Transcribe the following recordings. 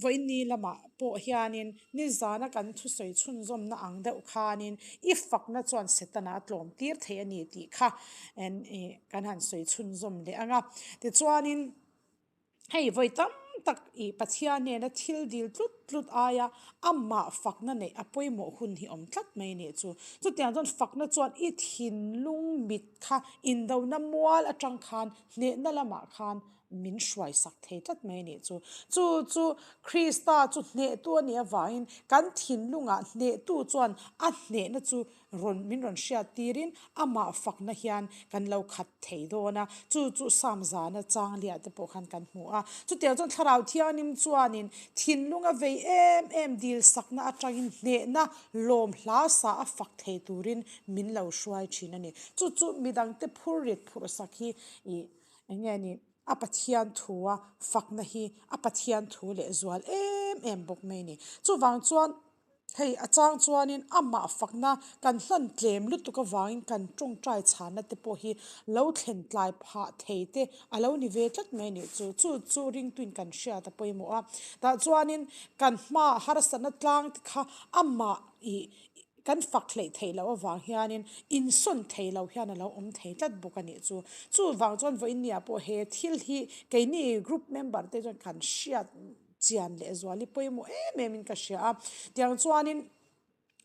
Vawiinni lamah pawh hianin nizana kan thusawi chhunzawmna ang deuh khanin i fakna chuan Setana a tlawm tir thei a ni tih kha kan han sawi chhunzawm leh ang a. Tichuanin hei vawi tam tak i Pathian hnena thil dil tlut tlut aia amah fakna neih a pawimawh hun hi awm tlat mai a nih chu. Chutiang chuan fakna chuan i thinlung mit kha indona mual atang khan hnehna lamah khan min hruaisak thei tlat mai a nih chu. Chu chu Krista chu hnehtu a nih avangin kan thinlungah hnehtu chuan a hnehna chu rawn min rawn hriat tirin amah fakna hian kan lo khat thei dawn a. Chu chu Psalm zana chang liah te pawh khan kan hmu a. Chutiang chuan Thlarau Thianghlim chuanin thinlunga vei em em dil sakna atangin hnehna lawm hla sa a fak thei turin min lo hruai thin a ni. Chu chu midangte phur rit phurh sak hi ih Eng nge ni, a Pathian thua fakna hi a Pathian thu leh zual em em bawk mai a ni. Chuvang chuan hei a chang chuanin amah fakna kan hlan tlem lutuk avangin kan tawngtai chhanna te pawh hi lo thlen tlai phah thei te a lo ni ve tlat mai a nih chu. Chu chu ringtuin kan hriat a pawimawh a. Tah chuanin kan hmaah harsatna tlang te kha amah ih Kan fak hleih theih loh avang hianin insawn thei lo hian a lo awm thei tlat bawk a nih chu. Chuvang chuan vawiinniah pawh he thil hi keini group member te chuan kan hriat chian leh zual hi pawimawh em em in ka hria a. Tiang chuanin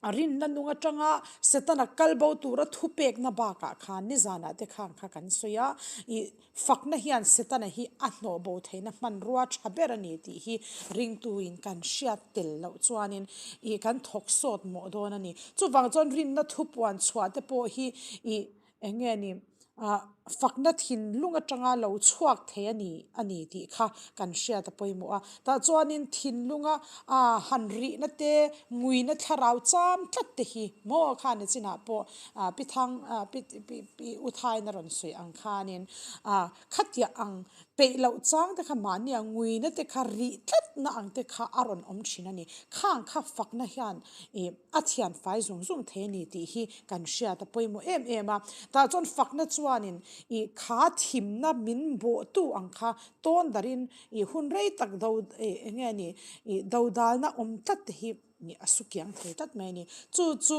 a rinna nung atanga Setana kal bo tura thupekna bakah khan nizanah te khan kha kan sawi a, ih Fakna hian Setana hi a hnawh bo theihna hmanrua tha ber a ni tih hi ringtuin kan hriat tel loh chuanin ih kan thawk sawt mawh dawn a ni. Chuvang chuan rinna thupuan chhuah te pawh hi ih eng nge ni ah fakna thinlung atanga lo chhuak thei a ni a ni tih kha kan hriat a pawimawh a. Tah chuanin thinlunga ah han rihna te nguina thlarau cham tlat te hi maw khan nichinah pawh ah pi thang ah pi pi pi u thain a rawn sawi ang khanin ah khatiah ang peih loh chang te kha mahnia nguina te kha rih tlat na ang te kha a rawn awm thin a ni. Khang kha fakna hian ih a thian fai zung zung thei a ni tih hi kan hriat a pawimawh em em a. Tah chuan fakna chuanin ih kha thimna min bawhtu ang kha tawn darin ih hun rei tak do ih eng nge ni ih dodalna awm tlat te hi ih a su kiang thei tlat mai a ni. Chu chu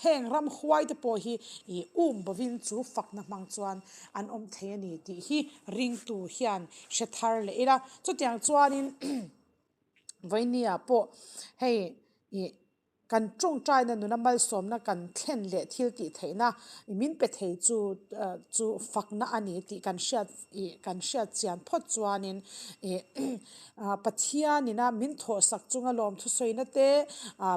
heng ramhuai te pawh hi ih um bovin chu fakna hmang chuan an awm thei a ni tih hi ringtu hian hre thar leh ila. Chutiang chuanin vawinia pawh hei ih Kan tawngtaina nuna malsawmna kan thlen leh thil tih theihna min pe thei chu chu fakna a ni tih kan hriat ih kan hriat chian phawt chuanin ih Pathianina min thawhsak chunga lawmthusawina te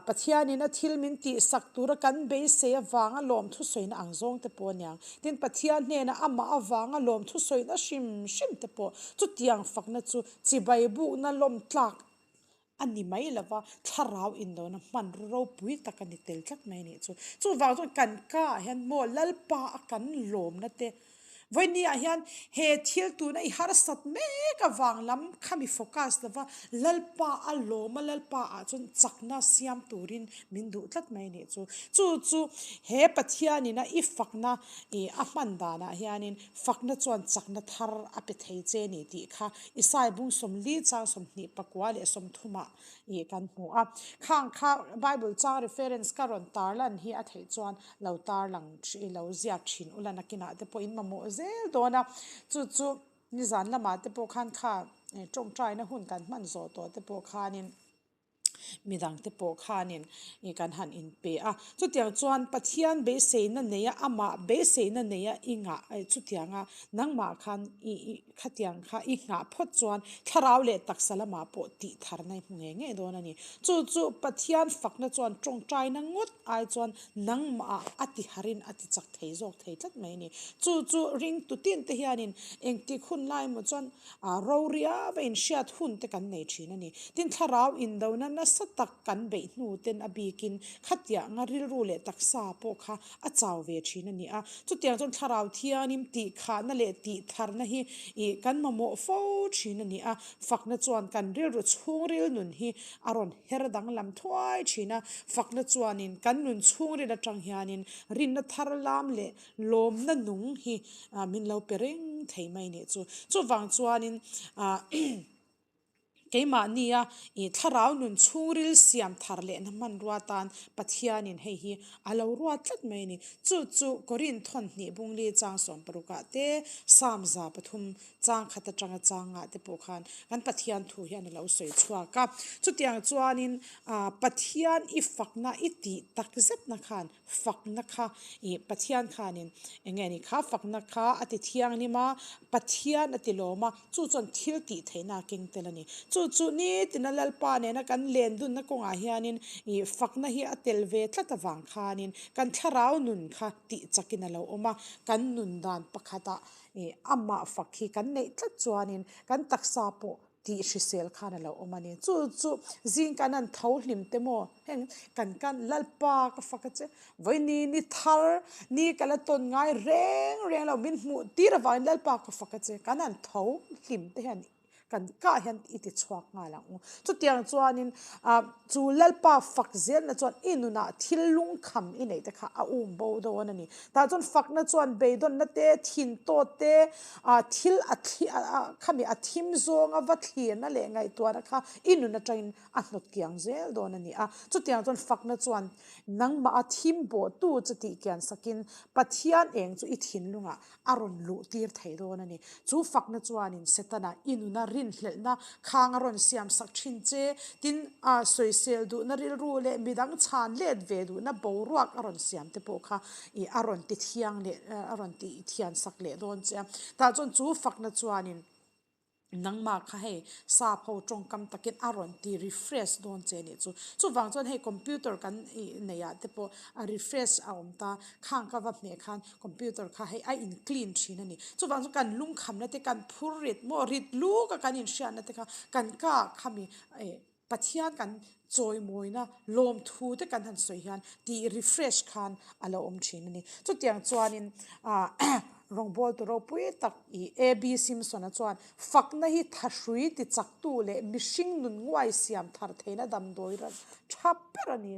Pathianina thil min tihsak tura kan beisei avanga lawmthusawina ang zawng te pawh a niang. Tin, Pathian hnena amah avanga lawmthusawina hrim hrim te pawh chutiang fakna chu chibai bukna lawmtlak A ni mai lo va, thlarau indona hmanraw ropui tak a ni tel tlat mai a nih chu. Chuvang chuan kan ka ah hian maw Lalpa a kan lawmna te vawiini ah hian he thil tuna i harsat mek avang lam kha mi focus lo va, Lalpa a lawm a, Lalpa ah chuan chakna siam turin min duh tlat mai a nih chu. Chu chu he Pathianina i fakna i a hman danah hianin fakna chuan chakna thar a pe thei che a ni tih kha Isai bung 40 chang 29 leh 30 ah ih kan hmu a. Khang kha Bible chang reference ka rawn tarlan hi a theih chuan lo tarlang i lo ziak thin ula nakinah te pawh in mamawh zel dawn a. Chu chu nizan lamah te pawh khan kha tawngtaina hun kan hman zawh tawh te pawh khanin Midangte pawh khanin ih kan han inpe a. Chutiang chuan Pathian beiseina neia amah beiseina neia i nghah chutianga nangmah khan i i khatiang kha i nghah phawt chuan thlarau leh taksa lamah pawh tih tharna i hmu ngei ngei dawn a ni. Chu chu Pathian fakna chuan tawngtaina ngawt ai chuan nangmah a ti harin a ti chak thei zawk thei tlat mai a ni. Chu chu ringtu tin te hianin engtik hun lai emaw chuan A roriau a inhriat hun te kan nei thin a ni. Tin, thlarau indona nasa tak kan beih hnu ten a bikin khatianga rilru leh taksa pawh kha a chau ve thin a ni a. Chutiang chuan thlarau thianim tihkhahna leh tihtharna hi ih kan mamawh fo thin a ni a. Fakna chuan kan rilru chhungril nun hi a rawn her danglam thuai thin a. Fakna chuanin kan nun chhungril atang hianin rinna thar lam leh Lawmna nung hi min lo pe reng thei mai nih chu. Chuvang chuanin ah. Keimahnia i thlarau nun chhungril siam thar lehna hmanrua tan Pathianin hei hi a lo ruat tlat mai a ni. Chu chu Korin thawn hnih bungli chang sawmparukah te, Psalm 300 chang khat atanga changah te pawh khan kan Pathian thu hian a lo sawi chhuak a. Chutiang chuanin Pathian i fakna i tih tak zetna khan Fakna kha ih Pathian khanin eng nge ni kha fakna kha a ti thianghlim a, Pathian a ti lawm a, chu chuan thil tih theihna a keng tel a ni. Chu chu nitina Lalpa nena kan len dunna kawngah hianin ih fakna hi a tel ve tlat avang khanin kan thlarau nun kha tih chakin a lo awm a, kan nun dan pakhatah ih amah fak hi kan neih tlat chuanin kan taksa pawh Tih hrisel khan a lo awm a ni. Chu chu zing kan han tho hlim te maw? Heng kan kan Lalpa ka fak a che. Vawiini ni thar ni ka la tawn ngai reng reng lo min hmuh tir avangin Lalpa ka fak a che. Kan han tho hlim te hian kan kah hian i ti chhuak nghal ang u. Chutiang chuanin ah chu Lalpa fak zelna chuan i nunah thil lungkham i neih te kha a um bo dawn a ni. Tah chuan fakna chuan beidawnna te, thin tawt te, A thil a thli a khami a thim zawnga va thlirna leh ngaihtuahna kha i nun atangin a hnawt kiang zel dawn a ni a. Chutiang chuan fakna chuan nangmah a thim bawhtu chu tih kian sakin Pathian eng chu i thinlungah a rawn luh tir thei dawn a ni. Chu fakna chuanin Setana i nuna rinhlelhna khang a rawn siam sak thin che, tin a sawisel duhna rilru leh midang chhan let ve duhna boruak a rawn siam te pawh kha I a rawn ti thiang leh a rawn ti thian sak leh dawn che a. Tah chuan chu fakna chuanin nangmah kha hei sap ho tawngkam takin a rawn ti refresh dawn che nih chu. Chuvang chuan hei computer kan ih neih ah te pawh a refresh a awm ta, khang ka va hmeh khan computer kha hei a in clean thin a ni. Chuvang chuan kan lungkhamna te kan phur rit maw rit luk a kan inhriatna te kha kan kah khami ih Pathian kan chawimawina lawmthu te kan han sawi hian tih refresh khan a lo awm thin a ni. Chutiang chuanin rawngbawltu ropui tak i AB Simpson-a chuan fakna hi thahrui tichaktu leh mihring nun nguai siam thar theihna damdawi tha ber a ni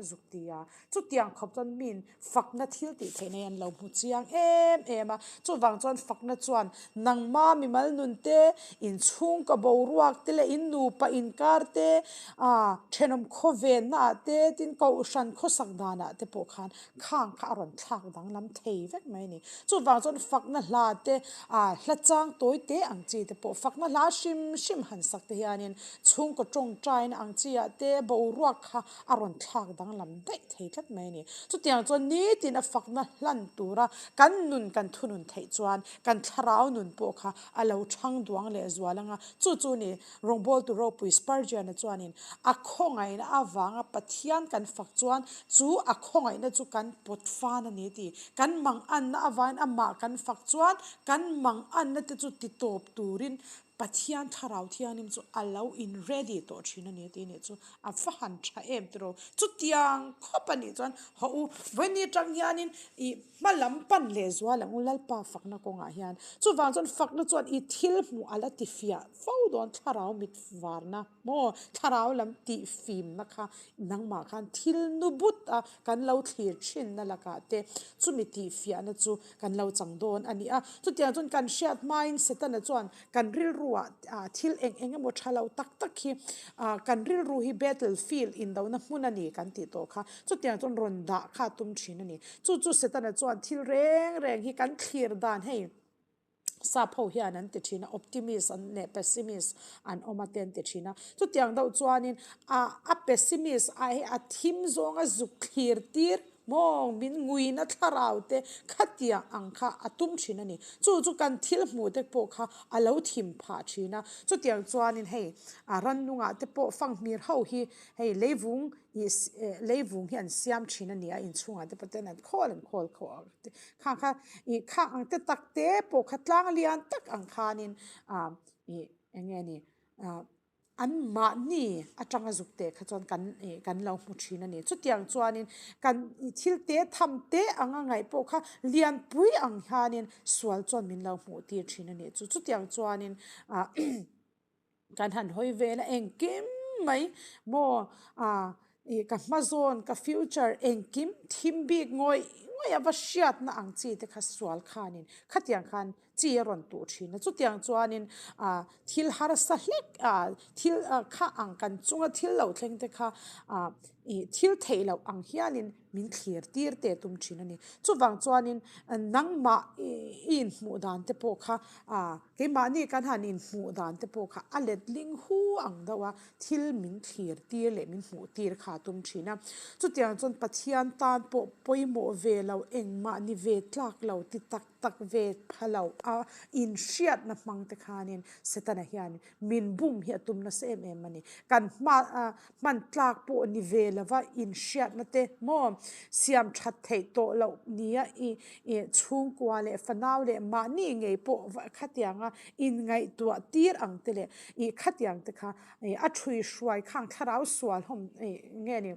zuk ti a. Chutiang khawp chuan miin Fakna thil tih theihna hi an lo hmu chiang em em a, chuvang chuan fakna chuan nangma mimal nun te, inchhungkaw boruak te leh in nupa inkar te, ah thenawm khawvenna ah te, tin kohhran khawsak danah te pawh khan khang kha a rawn thlak danglam thei vek mai a ni. Chuvang chuan fakna hla te, ah hla chang tawi te ang chi te pawh fakna hla hrim hrim han sak te hianin chhungkaw tawngtaina ang chi ah te boruak kha a rawn thlak danglam daih thei tlat mai a ni. Chutiang chuan nitin a fakna hlan tura kan nun kan thunun theih chuan kan thlarau nun pawh kha a lo thang duang leh zual ang a. Chu chu ni rawngbawltu ropui Spurgeon-a chuanin a khawngaihna avanga Pathian kan fak chuan chu a khawngaihna chu kan pawt fan a ni tih. Kan manganna avangin amah kan fak chuan kan manganna te chu titawp turin Pathian thlarau thianghlim chu a lo in ready tawh thin a ni tih nih chu a va han tha em tiraw. Chutiang khawp a nih chuan haw u vawiin atang hianin ih hma lam pan leh zual ang u Lalpa fakna kawngah hian. Chuvang chuan fakna chuan i thil hmuh a la ti fiah fo dawn thlarau mit varna maw thlarau lam tih fimna kha nangmah khan thil nu but a kan lo thlir thinna lakah te chumi tih fiahna chu Kan lo chang dawn a ni a. Chutiang chuan kan hriat hmain Setana chuan kan rilruah thil eng eng emaw tha lo tak tak hi kan rilru hi battle field indona hmun a ni kan tih tawh kha. Chutiang chuan rawn dah kha a tum thin a ni. Chu chu Setana chuan thil reng reng hi kan thlir dan hei sap ho hian an ti thin a, optimist an leh pessimist an awm a te an ti thin a. Chutiang deuh chuanin a pessimist a hi a thim zawnga zuk thlir tir Mawng min nguina thlarau te khatiang ang kha a tum thin a ni. Chu chu kan thil hmuh te pawh kha a lo thim phah thin a. Chutiang chuanin hei a rannungah te pawh fanghmir ho hi hei leivung ih leivung hi an siam thin a ni a, inchhungah te pawh ten an khawl an khawl khawh ang te khang kha ih khang ang te tak te pawh kha tlang lian tak ang khanin ah ih eng nge ni ah An mahni atanga zuk teh kha chuan kan ih kan lo hmu thin a ni. Chutiang chuanin kan ih thil te tham te anga ngaih pawh kha lianpui ang hianin sual chuan min lo hmuh tir thin a nih chu. Chutiang chuanin ah kan han hawi vel a engkim mai maw ah ih ka hma zawn ka future engkim thim bik ngawih. ngawih a va hriatna ang chi te kha sual khanin khatiang khan chi a rawn tuh thin a. Chutiang chuanin ah thil harsa hlek ah thil kha ang kan chunga thil lo thleng te kha ah ih thil theih loh ang hianin min thlir tir te tum thin a ni. Chuvang chuanin nangmah i inhmuh dan te pawh kha ah keimahni kan han inhmuh dan te pawh kha a letling hu ang deuh a, thil min thlir tir leh min hmuh tir kha a tum thin a. Chutiang chuan Pathian tan pawh pawimawh ve lo engmah ni ve tlak lo ti tak tak ve pha lo a inhriatna hmang te khanin Setana hian min bum hi a tum nasa em em a ni. Kan hma hman tlak pawh ni ve lova inhriatna te maw siam that theih tawh loh nia i chhungkua leh fanau leh mahni ngei pawh khatianga inngaihtuah tir ang te leh i khatiang te kha a thui hruai khang thlarau sual hawm nge ni.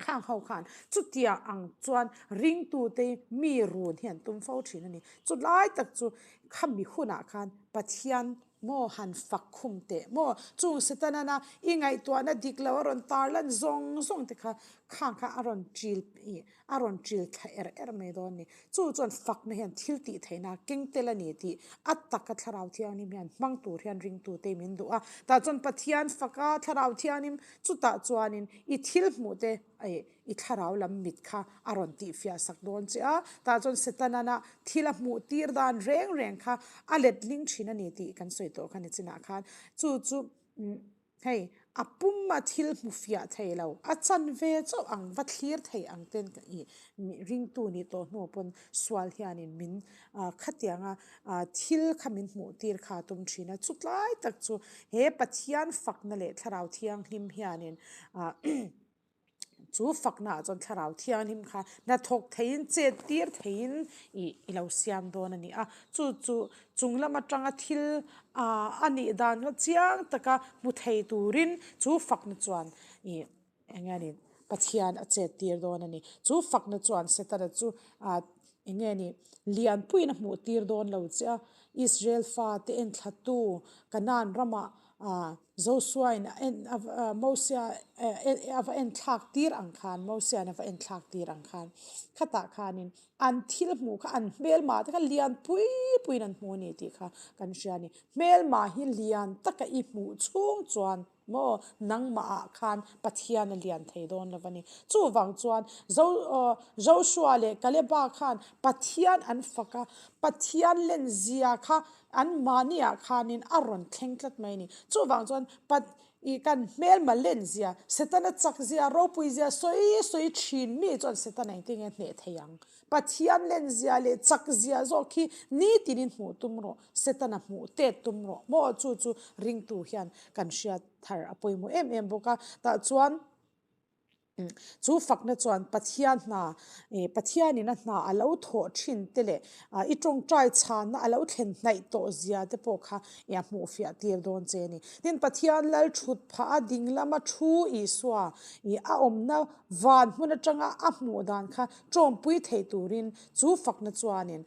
Khang ho khan chutiang ang chuan ringtute mi run hi an tum fo thin a ni. Chulai tak chu khami hunah khan Pathian maw han fak khum teh maw? Chung Setanana i ngaihtuahna dik lo a rawn tarlan zawng zawng te kha khang kha a rawn ṭil ih a rawn ṭil thla er er mai dawn a ni. Chu chuan fakna hian thil tih theihna keng tel a ni tih a taka Thlarau Thianghlim hian hmang tur hian ringtute min duh a. Tah chuan Pathian faka Thlarau Thianghlim chutah chuanin i thil hmuh te i thlarau lam mit kha a rawn tihfiah sak dawn che a. Tah chuan Setanana thil a hmuh tir dan reng reng kha a letling thin a ni tih kan sawi tawh kha nichinah khan. Chu chu Hei, a pum a thil hmu fiah thei lo, a chan ve chauh ang, va thlir thei ang ten i ringtu nih tawh hnu pawn sual hianin min khatianga thil kha min hmuh tir kha a tum thin a. Chutlai tak chu he Pathian fakna leh Thlarau Thianghlim hianin Chu faknaah chuan Thlarau Thianghlim kha hnathawk theiin chet tir theiin ih i lo siam dawn a ni a. Chu chu chung lam atanga thil a nih dan kha chiang taka hmu thei turin chu fakna chuan ih eng nge ni Pathian a chet tir dawn a ni. Chu fakna chuan Setana chu eng nge ni lianpuiin a hmuh tir dawn lo che a. Israel fate enthlatu Kanaan ramah Joshua-in a en a Mosia a va en thlak tir ang khan, Mosia'n a va en thlak tir ang khan, khatah khanin an thil hmuh kha an hmelma te kha lian pui puiin an hmu a ni tih kha kan hria a ni. Hmelma hi lian taka i hmuh chhung chuan maw nangmahah khan Pathian a lian thei dawn lo a ni. Chuvang chuan Zo Joshua leh Kaleba khan Pathian an fak a, Pathian lenzia kha An mahniah khanin a rawn thleng tlat mai a ni. Chuvang chuan Pat i kan hmelma len zia, Setana chak zia, ropui zia sawi sawi thin mi chuan Setana engtin nge hneh thei ang? Pathian len zia leh chak zia zawk hi nitinin hmuh tum rawh, Setana hmuh tet tum rawh. Maw chu chu ringtu hian kan hriat thar a pawimawh em em bawk a. Tah chuan. Chu fakna chuan Pathian hna, Pathianin a hna a lo thawh thin te leh i tawngtai chhanna a lo thlen hnaih tawh zia te pawh kha a hmuh fiah tir dawn che a ni. Tin, Pathian lal thut phah a ding lama thu Isua a awmna van hmun atanga a hmuh dan kha tawmpui thei turin chu fakna chuanin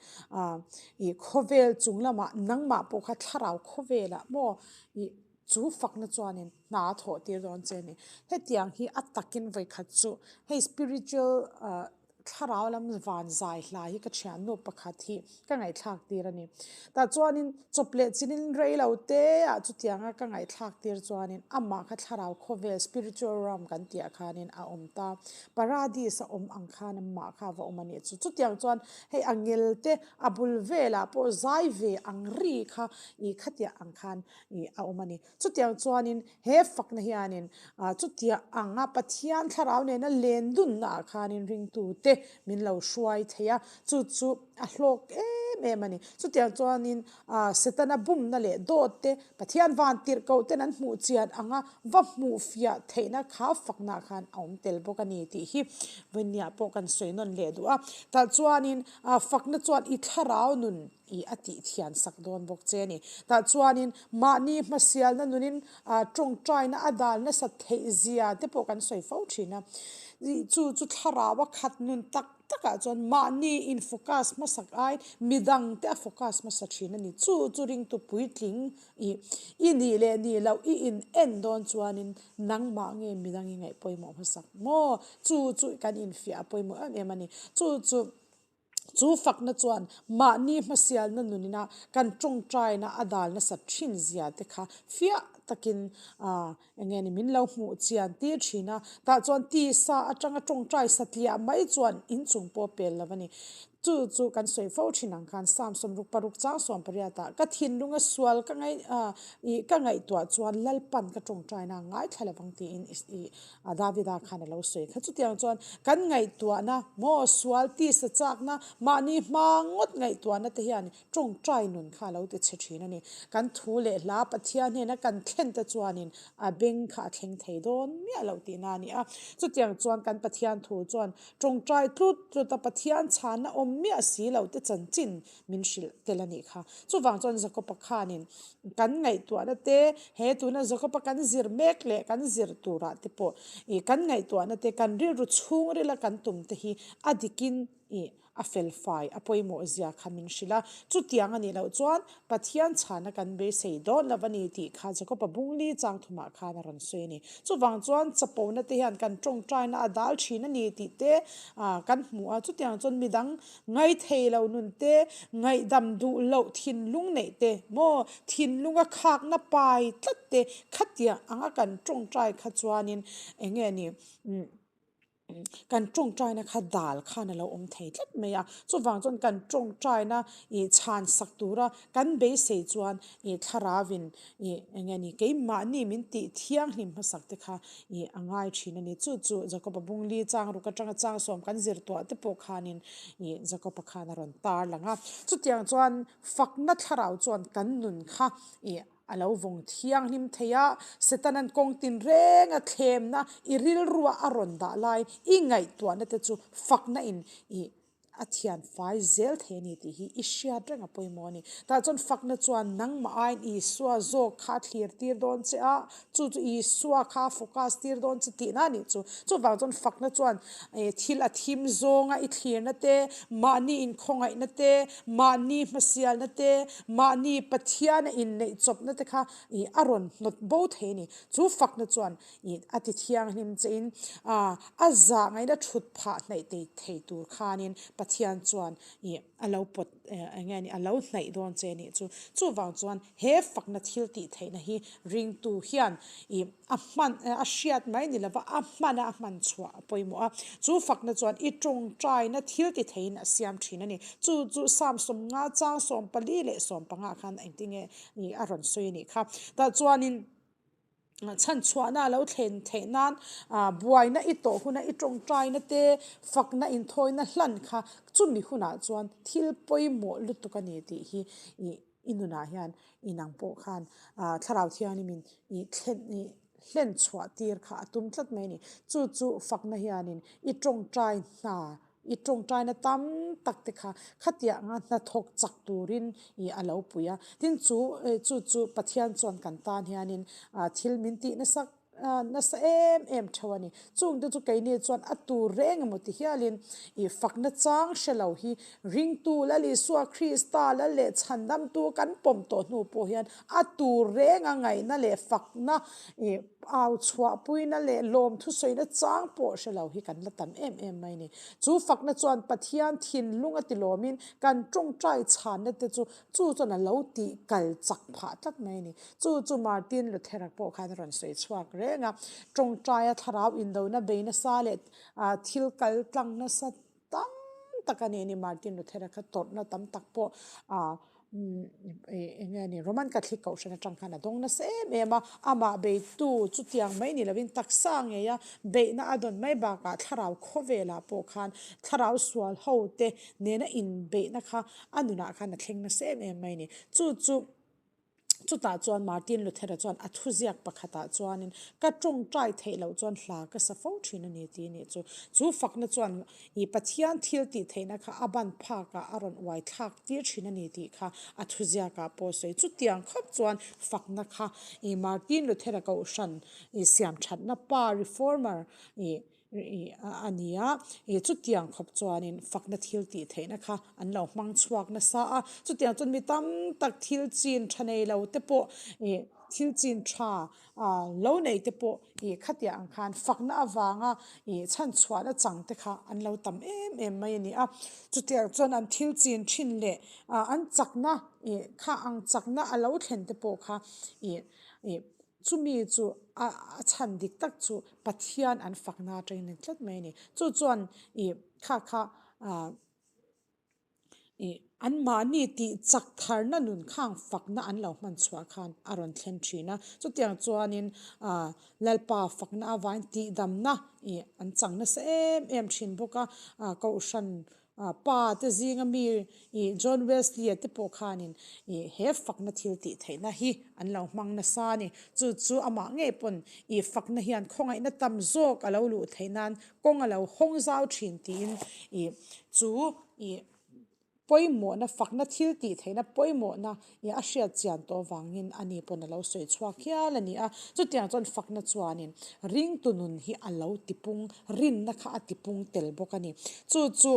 i khawvel chung lamah nangmah pawh kha thlarau khawvelah maw i Chu fakna chuanin hna a thawh tir dawn che a ni. Hetiang hi a takin vawikhat chu hei spiritual thlarau lam van zai hla hi ka thiannu pakhat hi ka ngaihthlak tir a ni. Tah chuanin chawp leh chinin rei lo te ah chutianga ka ngaihthlak tir chuanin amah kha thlarau khawvel spiritual realm kan tih ah khanin a awm ta. Paradis a awm ang khan amah kha a va awm a nih chu. Chutiang chuan hei a ngel te a bul velah pawh zai ve ang ri kha ih khatiah ang khan ih a awm a ni. Chutiang chuanin he fakna hianin chutiang anga Pathian thlarau nena len dunna ah khanin ringtute min lo hruai thei a, chu chu a hlawk em em a ni. Chutiang chuanin Setana bumna leh dawt te Pathian van tirh koh ten an hmuh chian anga va hmuh fiah theihna kha fakna ah khan a awm tel bawk a ni tih hi vawinia pawh kan sawi nawn leh duh a. Tah chuanin fakna chuan i thlarau nun. I a tih thian sak dawn bawk che a ni. Tah chuanin mahni hmasialna nunin tawngtaina a dal nasat theih zia te pawh kan sawi fo thin a. Chu chu thlarau a khat nun tak takah chuan mahni in focus hmasak ai midang te a focus hmasa thin a ni. Chu chu ringtu puitling i i nih leh nih loh i in en dawn chuanin nangmah nge midang i ngaih pawimawh hmasak maw? Chu chu kan infiah a pawimawh em em a ni. Chu chu. Chu fakna chuan mahni hmasialna nunina kan tawngtaina a dal nasat thin zia te kha fiah takin eng nge ni min lo hmuh chian tir thin a. Tah chuan tisa atanga tawngtai satliah mai chuan inchung pawh pel lo a ni. Chu chu kan sawi fo thin ang khan Psalm sawmruk paruk chang 18 ah ka thinlunga sual ka ngaih ih ka ngaihtuah chuan Lalpan ka tawngtaina a ngaithla lovang tiin ih A Davida khan a lo sawi kha. Chutiang chuan kan ngaihtuahna maw sual tisa chakna mahni hma ngawt ngaihtuahna te hian tawngtai nun kha a lo ti chhe thin a ni. Kan thu leh hla Pathian hnena kan thlen te chuanin a beng kha a thleng thei dawn miah loh tihna a ni a. Chutiang chuan kan Pathian thu chuan tawngtai tlut tlut a Pathian chhanna awm miah si lo te chanchin min hrilh tel a nih kha. Chuvang chuan Jakob-a khanin kan ngaihtuahna te, he tuna Jakob-a kan zir mek leh kan zir turah te pawh ih kan ngaihtuahna te, kan rilru chhungrila kan tum te hi a dikin ih a fel fai, a pawimawh zia kha min hrilh a. Chutiang a nih loh chuan Pathian chhana kan beisei dawn lo a ni tih kha Jakob-a bungli chang thumah khan a rawn sawi a ni. Chuvang chuan chapona te hian kan tawngtaina a dal thin a ni tih te kan hmu a. Chutiang chuan midang Ngaithei lo nun te, ngaihdam duh loh thinlung neih te, maw thinlunga khakna pai tlat te khatiang anga kan tawngtai kha chuanin eng nge ni kan tawngtaina kha dal khan a lo awm thei tlat mai a. Chuvang chuan kan tawngtaina ih chhan sak tura kan beisei chuan ih thlarauin ih eng nge ni keimahni min tih thianghlim hmasak te kha ih a ngai thin a ni. Chu chu Jakob-a bungli chang ruk atanga chang sawm kan zir tuah te pawh khanin ih Jakob-a khan a rawn tar lang a. Chutiang chuan fakna thlarau chuan kan nun kha ih a lo vawng thianghlim thei a, Setanan kawng tin renga thlemna i rilrua a rawn dah lai i ngaihtuahna te chu fakna in ih A thian fai zel thei a ni tih hi i hriat reng a pawimawh a ni. Tah chuan fakna chuan nangmah aiin Isua zawk kha a thlir tir dawn che a, chu chu Isua kha a focus tir dawn che tihna a nih chu. Chuvang chuan fakna chuan thil a thim zawnga i thlirna te, mahni inkhawngaihna te, mahni hmasialna te, mahni Pathiana inneih chawpna te kha a rawn hnawt bo thei a ni. Chu fakna chuan I a ti thianghlim che in a zah ngaihna thut phah hnaih tei thei tur khanin Pathian chuan i a lo pawt eng nge ni a lo hnaih dawn che nih chu. Chuvang chuan he fakna thil tih theihna hi ringtu hian i a hman a hriat mai ni lova a hmana a hman chhuah a pawimawh a. Chu fakna chuan i tawngtaina thil ti theiin a siam thin a ni. Chu chu Psalm 50 chang 14 leh 15 khan engtinge a rawn sawi a nih kha. Tah chuanin. Chhanchhuahna a lo thlen theih nan buaina i tawh huna i tawngtaina te, fakna inthawina hlan kha chumi hunah chuan thil pawimawh lutuk a ni tih hi i nunah hian i nang pawh khan thlarau thianghlimin i thlen i hlen chhuah tir kha a tum tlat mai a ni. Chu chu fakna hianin i tawngtai hna I tawngtaina tam tak te kha khatianga hnathawk chak turin i a lo pui a. Tin chu chu chu Pathian chuan kan tan hianin thil min tih nasa nasa em em theuh a ni. Chung te chu keini chuan a tur reng emaw ti hialin i fakna chang hre lo hi ringtu Lal Isua Krista Lal leh chhandamtu kan pawm tawh hnu pawh hian a tur renga ngaihna leh fakna i Au chhuahpuina leh lawm thusawina chang pawh hre lo hi kan la tam em em mai ni. Chu fakna chuan Pathian thinlung a ti lawmin kan tawngtai chhanna te chu chu chuan a lo tih kal chak phah tlat mai ni. Chu chu Martin Luthera pawh khan a rawn sawi chhuak reng a, tawngtaia thlarau indona bei nasa leh thil kal tlang nasa tam tak a ni ni Martin Luthera kha tawrhna tam tak pawh ah eng nge ni Roman Catholic kohhran atang khan a dawng nasa em em a, amah beitu chutiang mai ni lovin taksa ngeia beihna a dawn mai bakah thlarau khawvelah pawh khan thlarau sual ho te nena inbeihna kha a nunah khan a thleng nasa em em mai ni. Chu chu. Chutah chuan Martin Luthera chuan a thuziak pakhatah chuanin, Ka tawngtai theih loh chuan hla ka sa fo thin a ni tih a nih chu. Chu fakna chuan i Pathian thil tih theihna kha a ban phakah a rawn uai thlak tir thin a ni tih kha a thuziakah pawh a sawi. Chutiang khawp chuan fakna kha i Martin Luthera kohhran i siamthatna pa, reformer, i Ih a ni a, ih chutiang khawp chuanin fakna thil tih theihna kha an lo hmang chhuak nasa a, chutiang chuan mi tam tak thil chin tha nei lo te pawh ih thil chin tha ah lo nei te pawh ih khatiang ang khan fakna avanga ih chhan chhuahna chang te kha an lo tam em em mai a ni a, chutiang chuan an thil chin thin leh ah an chakna ih kha ang chakna a lo thlen te pawh kha ih ih Chumi chu a chhan dik tak chu Pathian an fakna atangin a ni tlat mai a ni. Chu chuan ih kha kha ih anmahni tih chak tharna nun khang fakna an lo hman chhuah khan a rawn thlen thin a. Chutiang chuanin Lalpa fakna avangin tihdamna ih an chang nasa em em thin bawk a, Kohhran Pa te zinga mi ih John Wesley-a te pawh khanin ih he fakna thil tih theihna hi an lo hmang nasa a ni. Chu chu amah ngei pawn ih fakna hian khawngaihna tam zawk a lo luh theih nan kawng a lo hawng zau thin tiin ih chu ih pawimawhna fakna thil tih theihna pawimawhna ih a hriat chian tawh avangin ani pawn a lo sawi chhuak hial a ni a. Chutiang chuan fakna chuanin ringtu nun hi a lo tipung rinna kha a tipung tel bawk a ni. Chu chu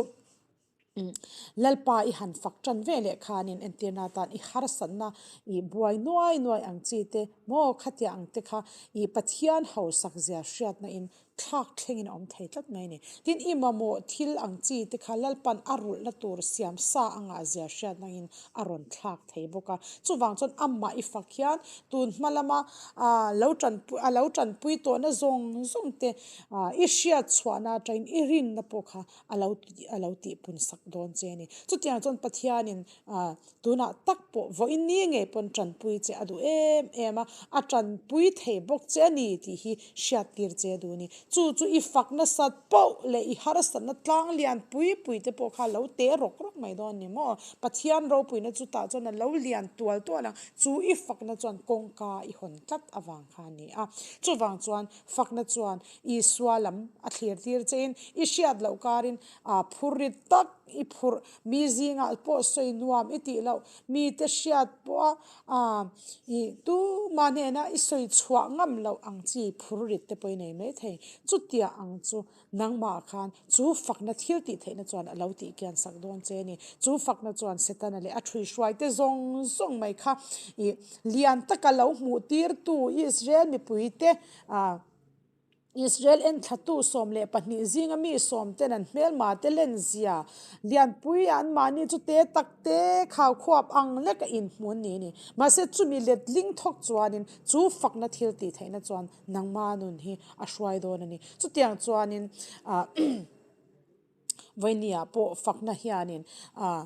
Lalpa i han fak tan ve leh khanin entirna atan i harsatna i buai nuai nuai ang chi te maw khatiang ang te kha i Pathian hausak zia hriatna in thlak thlengin a awm thei tlat mai a ni. Tin, i mamawh thil ang chi te kha Lalpan a rulhna tur siam sa a ngah zia hriatna in a rawn thlak thei bawk a. Chuvang chuan amah i fak hian tun hma lama lo tanpui a lo tanpui tawhna zawng zawng te i hriat chhuahna atangin i rinna pawh kha a lo a lo tihpun sak dawn che a ni. Chutiang chuan Pathianin tunah tak pawh vawiin ni ngei pawn tanpui che a duh em em a, a tanpui thei bawk che a ni tih hi hriattir che a duh a ni. Chu chu i fak nasat poh leh i harsatna tlang lian pui pui te pawh kha lo te rawk rawk mai dawn ni maw? Pathian ropuina chu tah chuan a lo lian tual tual ang, chu i fakna chuan kawngka i hawn tlat avang kha a ni a. Chuvang chuan fakna chuan Isua lam a thlir tir chein i hriat loh karin a phur rit tak i phurh, mi zingah pawh sawi nuam i tih loh, mite hriat pawha i tuma hnena i sawi chhuah ngam loh ang chi phur rit te pawh i nei mai thei. Chutiang ang chu nangmah khan chu fakna thil tih theihna chuan a lo tih kian sak dawn che a ni. Chu fakna chuan Setana leh a ṭhuihruai te zawng zawng mai kha i lian taka lo hmuh tirtu Israel mipuite Israel enthlatu 12 zinga mi sawmten an hmelma te lenzia lianpui a anmahni chu te tak te khau khuap ang lek a inhmu an ni a ni. Mahse chumi letling thawk chuanin chu fakna thil tih theihna chuan nangma nun hi a hruai dawn a ni. Chutiang chuanin ah Vawinia pawh fakna hianin ah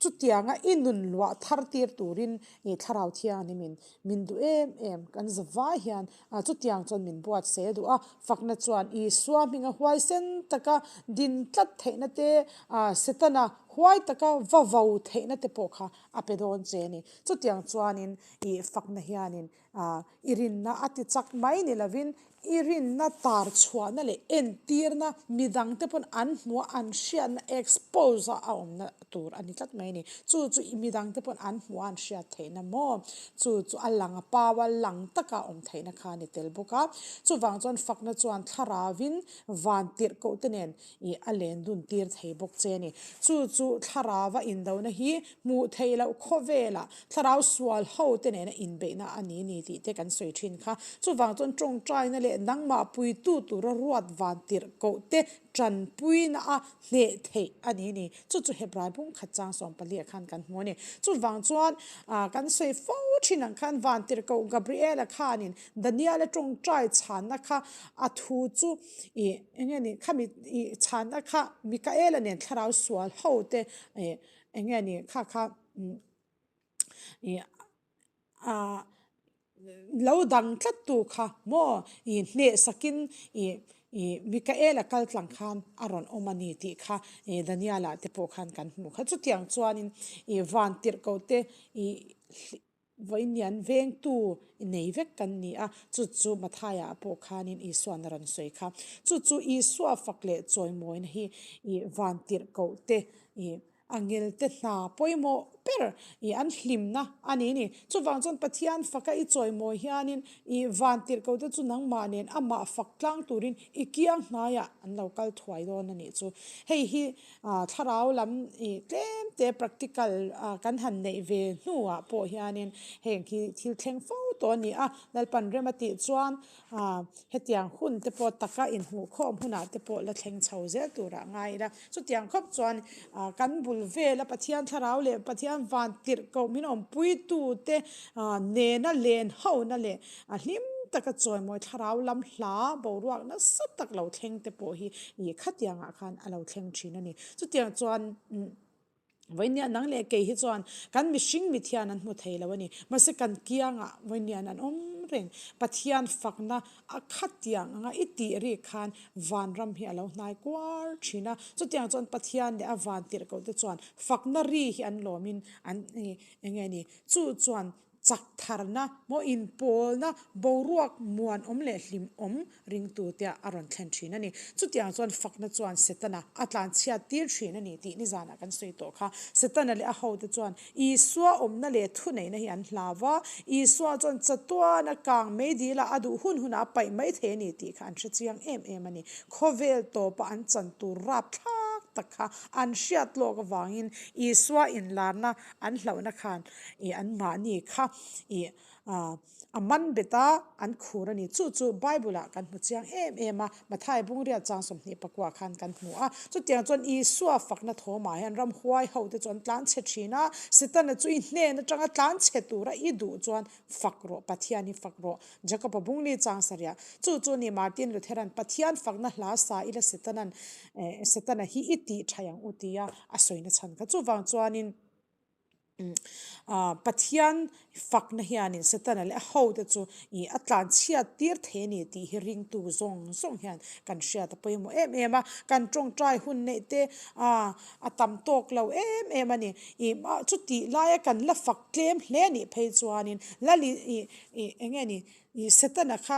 chutianga i nun luah thar tir turin ih thlarau thianghlim in min duh em em kan za vai hian ah chutiang chuan min buatsaih a duh a, fakna chuan Isua hminga huaisen taka din tlat theihna te ah Setana huai taka va vo theihna te pawh kha a pe dawn che a ni. Chutiang chuanin ih fakna hianin A, i rinna a ti chak mai ni lovin i rinna tar chhuahna leh entirna midangte pawn an hmuh a, an hriatna expose a a awmna tur a ni tlat mai a ni. Chu chu i midangte pawn an hmuh a an hriat theihna maw? Chu chu a lang a pau a, lang taka a awm theihna kha a ni tel bawk a. Chuvang chuan fakna chuan thlarauvin van tirh koh te nen i a len dun tir thei bawk che a ni. Chu chu thlarauva indona hi hmuh theih loh khawvelah thlarau sual ho te nena inbeihna a ni ni tih te kan sawi thin kha. Chuvang chuan tawngtaina leh nangmah puitu tura ruat van tirh koh te tanpuina a hneh theih a ni ni. Chu chu Hebrai bung khat chang 14 ah khan kan hmu a ni. Chuvang chuan kan sawi fo thin ang khan van tirh koh Gabriela khanin Daniela tawngtai chhanna kha a thu chu ih eng nge ni khami ih chhanna kha Mikaela nen thlarau sual ho te ih eng nge ni kha kha ih ah lo dang tlat tu kha maw ih hneh sakin ih ih Mikaela kal tlang khan a rawn awm a ni tih kha ih Daniela te pawh khan kan hmuh kha chutiang chuanin ih van tirhkoh te ih. Vawiinian vengtu nei vek kan ni a, chu chu Mathaia pawh khanin Isua'n a rawn sawi kha. Chu chu Isua fak leh chawimawina hi i vantirhkoh te i angelte hna pawimawh ber i an hlimna a ni ni. Chuvang chuan Pathian faka i chawimawi hianin i vantirhkoh te chu nangmah nen amah fak tlang turin i kiang hnaiah an lo kal thuai dawn a nih chu. Hei hi Thlarau lam ih tlem te practical kan han neih ve hnuah pawh hianin heng hi thil thleng fo tawh a ni a, Lalpan rem a tih chuan hetiang hun te pawh taka inhmuhkhawm hunah te pawh la thleng chho zel turah ngai ila. Chutiang khawp chuan kan bul vela Pathian thlarau leh Pathian van tirhkoh min awmpuitu te nena len hona leh A hlim taka chawimawi thlarau lam hla boruak nasa tak lo thleng te pawh hi ih khatiangah khan a lo thleng thin a ni. Chutiang chuan vawinia nang leh kei hi chuan kan mihring mit hian an hmu thei lo a ni. Mahse kan kiangah vawinia an awm reng. Pathian fakna a khatiang anga i tih rik khan vanram hi a lo hnai kuar thin a. Chutiang chuan Pathian leh a vantirhkoh te chuan fakna ri hi an lawmin an eng nge ni chu chuan Chak tharna, maw inpawlna, boruak muanawm leh hlimawm ringtute a rawn thlen thin a ni. Chutiang chuan fakna chuan Setana a tlanchhiat tir thin a ni tih nizanah kan sawi tawh kha. Setana leh a hote chuan Isua awmna leh thuneihna hi an hlau va, Isua chuan chatuana kang mei dilah a duh hun hunah a paih mai thei a ni tih kha an hre chiang em em a ni. Khawvel tawpa an chan tur rapthlak tak kha an hriat lawk avangin Isua inlarna an hlauhna khan ih anmahni kha ih a man bet a, an khur a ni. Chu chu Bible ah kan hmu chiang em em a, Mathai Bungriat chang 24 khan kan hmu a. Chutiang chuan Isua fakna thawmah hian ramhuai ho te chu an tlan chhe thin a, Setana chu i hnen atanga tlan chhe tura i duh chuan fak rawh, Pathian hi fak rawh. Jakob-a Bungli chang sarih. Chu chu ni Martin Lutheran Pathian fakna hla sa ila Setanan Setana hi i tih tha ang u tia a sawina chhan kha. Chuvang chuanin Pathian fakna hianin Setana leh a hote chu ih a tlanchhiat tir thei a ni tih hi ringtu zawng zawng hian kan hriat a pawimawh em em a. Kan tawngtai hun neih te a tam tawk lo em em a ni. Ih chutih laia kan la fak tlem hle a nih phei chuanin lal ih ih eng nge ni ih Setana kha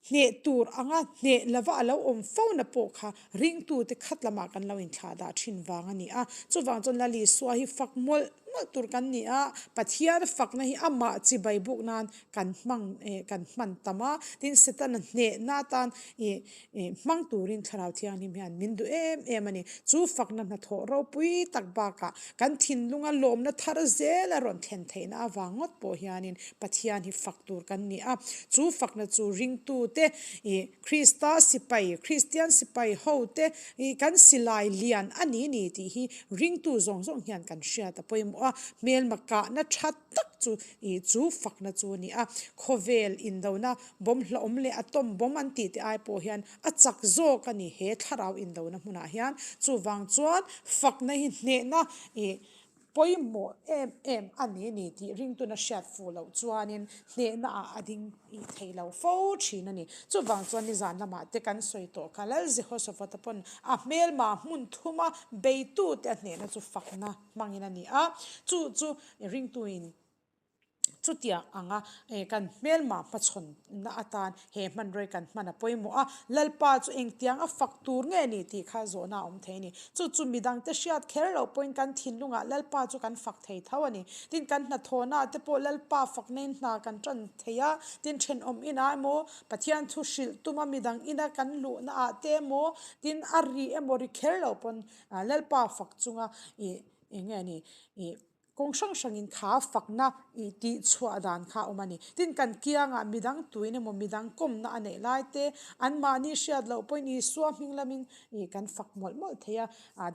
Hneh tur anga hneh lova a lo awm fo na pawh kha ringtute khat lamah kan lo inthlah dah thin vang a ni a. Chuvang chuan Lal Isua hi fak mawlh mawlh tur kan ni a, Pathian fakna hi amah chibai buk nan kan hmang eh kan hman tam a, tin Setana hnehna atan ih ih hmang turin Thlarau Thianghlim hian min duh em em a ni. Chu fakna hnathawh ropui tak bakah kan thinlunga lawmna thar zel a rawn thlen theihna avang ngawt pawh hianin Pathian hi fak tur kan ni a, chu fakna chu ringtute ih Krista sipai, Kristian sipai hote ih kan silai lian a ni ni tih hi ringtu zawng zawng hian kan hriat a pawimawh a, hmelma kahna tha tak chu ih chu fakna chu a ni a, khawvel indona bawm hlauhawm leh atom bawm an tih te ai pawh hian a chak zawk a ni he thlarau indona hmunah hian, chuvang chuan fakna hi hnehna ih Pawimawh em em a ni ni tih ringtuna hriat fuh loh chuanin hnehna ah a ding ih thei lo fo thin a ni. Chuvang chuan nizan lamah te kan sawi tawh kha Lal Jehoshaphat-a pawn a hmelma hmun thuma beitute a hnehna chu fakna hmangin a ni a, chu chu ringtuin Chutiang anga kan hmelma hmachhawnna atan he hmanrawi kan hman a pawimawh a, Lalpa chu engtiang a fak tur nge ni tih kha zawhna a awm thei a ni. Chu chu midangte hriat kher loh pawhin kan thinlungah Lalpa chu kan fak thei tho a ni. Tin, kan hnathawhnaah te pawh Lalpa faknain hna kan tan thei a, tin thenawm inah emaw, Pathian thu hrilh tuma midang ina kan luhnaah te emaw, tin a ri emaw ri kher loh pawn Lalpa fak chunga ih eng nge ni ih Kawng hrang hrangin kha fakna i tih chhuah dan kha a awm a ni. Tin, kan kiangah midang tuin emaw midang kawmna a neih lai te, anmahni hriat loh pawhin Isua hming lamin i kan fak mawlh mawlh thei a.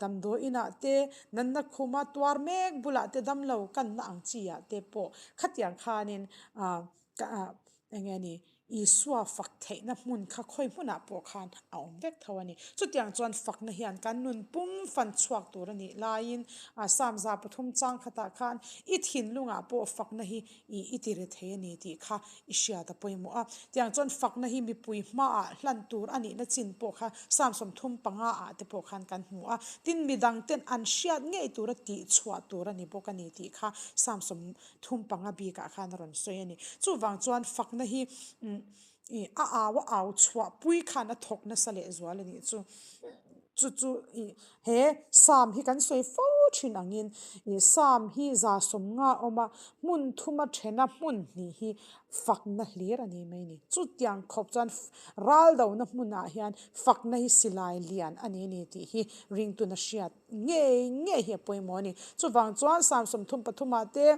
Damdawi inah te, natna khuma tuar mek bulah te damlo kanna ang chi ah te pawh khatiang khanin eng nge ni. Isua fak theihna hmun kha khawi hmunah pawh khan a awm vek tho a ni. Chutiang chuan fakna hian kan nun pum fan chhuak tur a nih laiin Psalm 103 chang khatah khan i thinlungah pawh fakna hi i i ti ri thei a ni tih kha i hriat a pawimawh a. Tiang chuan fakna hi mipui hmaah hlan tur a nihna chin pawh kha Psalm 35 ah te pawh khan kan hmu a. Tin, midang ten an hriat ngei tura tih chhuah tur a ni bawk a ni tih kha Psalm 35 bikah khan a rawn sawi a ni. Chuvang chuan fakna hi a au a au chhuah pui khan a thawk nasa lehzual a nih chu. Chu chu ih he Psalm hi kan sawi fo thin angin ih Psalm hi 150 a awm a, hmun thuma thena hmun hnih hi fakna hlir a ni mai a ni. Chutiang khawp chuan ral dona hmunah hian fakna hi silai lian a ni a ni tih hi ringtuna hriat ngei ngei hi a pawimawh a ni. Chuvang chuan Psalm 33 ah te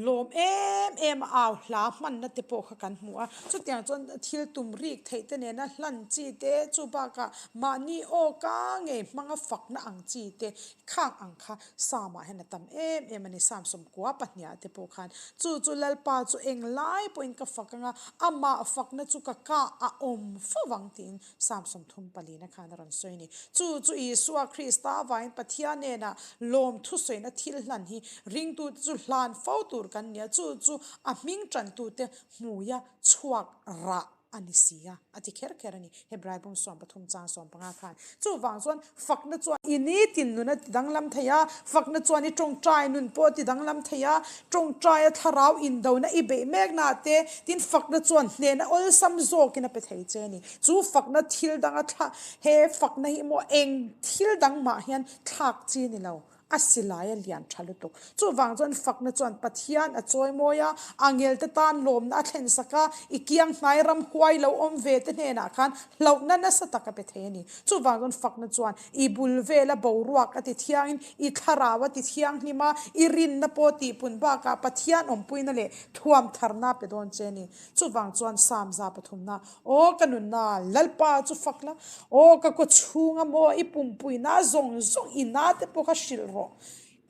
Lawm em em a au hla hmanna te pawh kha kan hmu a, chutiang chuan thil tum rik theih te nena hlan chi te chu bakah mahni aw ka ngei hmanga fakna ang chi te khang ang kha Psalm ah hian a tam em em a ni, Psalm 92 ah te pawh khan chu chu Lalpa chu eng lai pawhin ka fak anga amah fakna chu ka kah a awm fo vang tiin Psalm 34 na khan a rawn sawi a ni. Chu chu Isua Krista avangin Pathian hnenah lawm thusawina thil hlan hi ringtute chu hlan fo tur kan ni a, chu chu a hming tantute hmuia chhuak rah a ni si a, a ti kher kher a ni, Hebrai bung 13 chang 15 khan. Chuvang chuan fakna chuan i nitin nun a ti danglam thei a, fakna chuan i tawngtai nun pawh a ti danglam thei a, tawngtaia thlarau indona i beih meknaah te, tin fakna chuan hnehna awlsam zawkin a pe thei che a ni. Chu fakna thil danga thla, he fakna hi maw eng thil dang mah hian thlak chi ni lo, a silai a lian tha lutuk. Chuvang chuan fakna chuan Pathian a chawi mawi a, angelte tan lawmna a thlen sak a, i kiang hnai ram huai lo awm ve te hnenah khan hlauhna nasa tak a pe thei a ni. Chuvang chuan fakna chuan i bul vela boruak a ti thiangin, i thlarau a ti thianghlim a, i rinna pawh tihpun bakah Pathian awmpuina leh thuam tharna a pe dawn che a ni. Chuvang chuan Psalm 103 na, Aw ka nunna, Lalpa chu fak la, aw ka kaw chhunga maw i pumpuina zawng zawng i na te pawh kha hrilh rawh.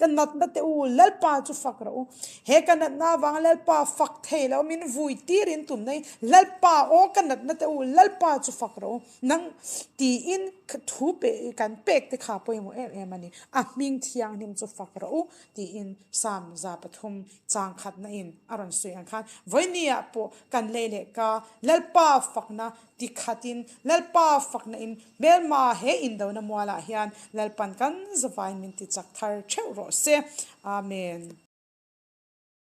Ka natna te u, Lalpa chu fak rawh u. He ka natna avanga Lalpa fak thei lo min vui tirin tum nei, Lalpa, aw ka natna te u, Lalpa chu fak rawh u. Nang tiin thu pe kan pek te kha pawimawh em em a ni. A hming thianghlim chu fak rawh u tiin Psalm 103 chang khatna in a rawn sawi ang khan vawinia pawh kan lei leh ka Lalpa fakna ti khatin Lalpa fakna in hmelma he indona mualah hian Lalpan kan zavain min ti chak thar theuh rawh se. Amen.